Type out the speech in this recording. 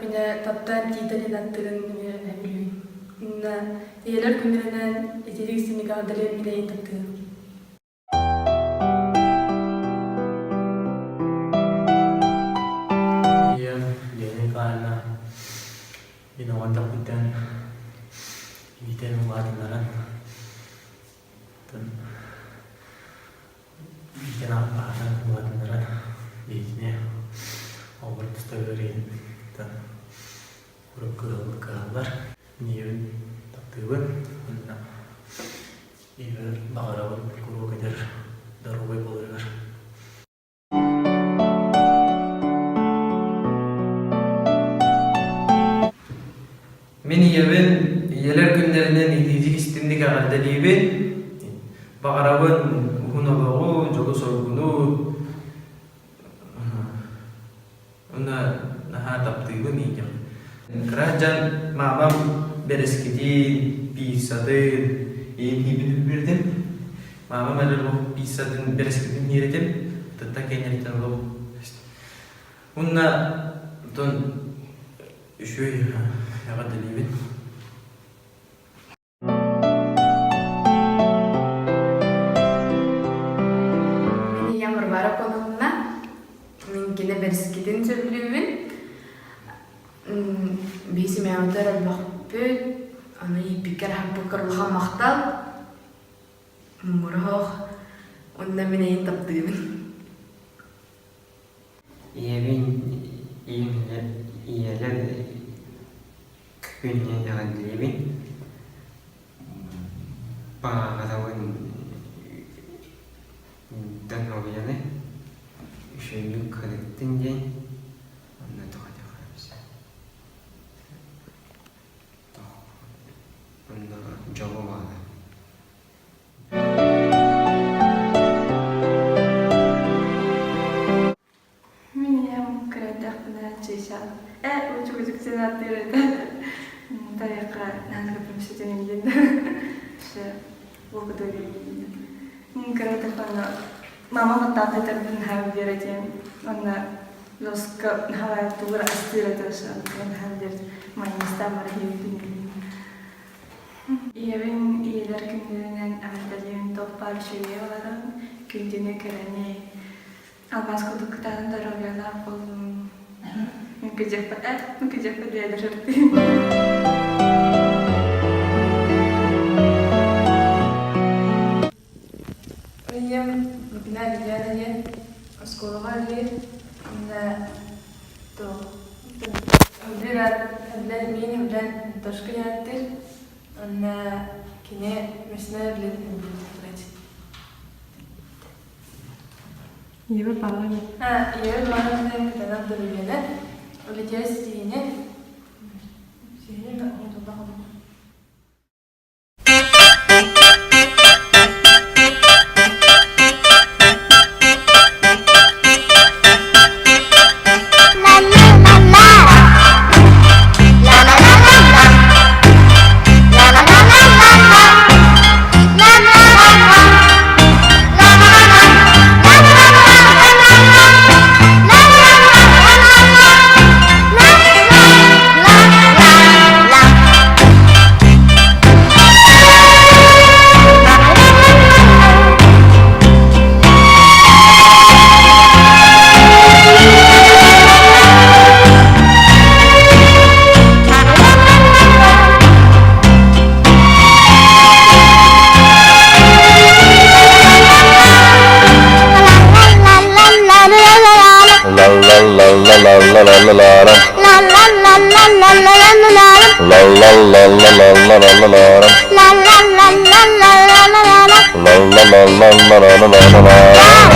эрдэхпинэ таптаан Тита диэн аттыгын эмиэ сөбүлүүбүн. Уонна ийэлэр күннэринэн итирик истиҥник эҕэрдэлиэм мин эйигин таптыыбын. Ийэм Лена Николаевна мин оҕо эрдэхпиттэн иитэн улаатыннаран иитэн аһатан улаатыннаран биһигини оҕолор тустарыгар иһин куруук кыһаллар. Мин ийэбин таптыыбын уонна ийэбэр баҕарабын куруук эдэр доруобай буоларыгар. Мин ийэбин ийэлэр күннэринэн итиитик истиҥник эҕэрдэлиибин. Баҕарабын уһун олоҕу, дьолу-соргуну уонна наһаа таптыыбын ийэм. Кыра дьон маамам бэрэскитин, пиццатын ийэм ииппит үбүрдүм. Маамам эрэ олох пиццатын, бэрэскитин иирэтим. Тытта кэнниттэн олох Уонна оттон үчүгэй эҕэрдэлиибин. Мин ийэм Варвара Коновна. Мин кини бэрискитин сөбүлүүбүн. Биһи семьябытыгар элбэхпит. Аны ииппиккэр аһаппыккар улахан махтал. Муҥур оһох. Уонна мин эйигин таптыыбын. Ийэбин ийэлэр күнүнэн эҕэрдэлиибин. Баҕарабын доруобуйаны, үчүгэйдик кырыттын диэн онно тоҕо Онно дьолу баҕарабын. Мин ийэм кыра эрдэхпинэ чыычаах ээ учугудук диэн ааттыыр этэ. Тарыахха наһаа көмсүтэн диэн Все Мин кыра эрдэхпинэ мама баттаах этэрбин наһаа билэр этим. Уонна жестко наһаа тугу эрэ астыыр этэ наһаа билэр майонезтаан бара иһибитин. Ийэбин ийэлэр күннэринэн эҕэрдэлиибин туох баар үчүгэйи ыларын, күндүнү кэрэни Алмаас курдук кытаанах доруобуйалаах буоллун. Мүкүдьэппэ диэлэр Ийэм Лукина Лилиана диэн оскуолаҕа үлэлиир. Уонна миин өбүлээн Антошка диэн ааттыыр. Уонна кини мясной үлэтин үлэлиир. Ийэбэр баҕарабын. Ийэбэр баҕарабын кытанах доруобуйаны, үлэтигэр ситиһиини. Ситиһиини La la la la la la la la la.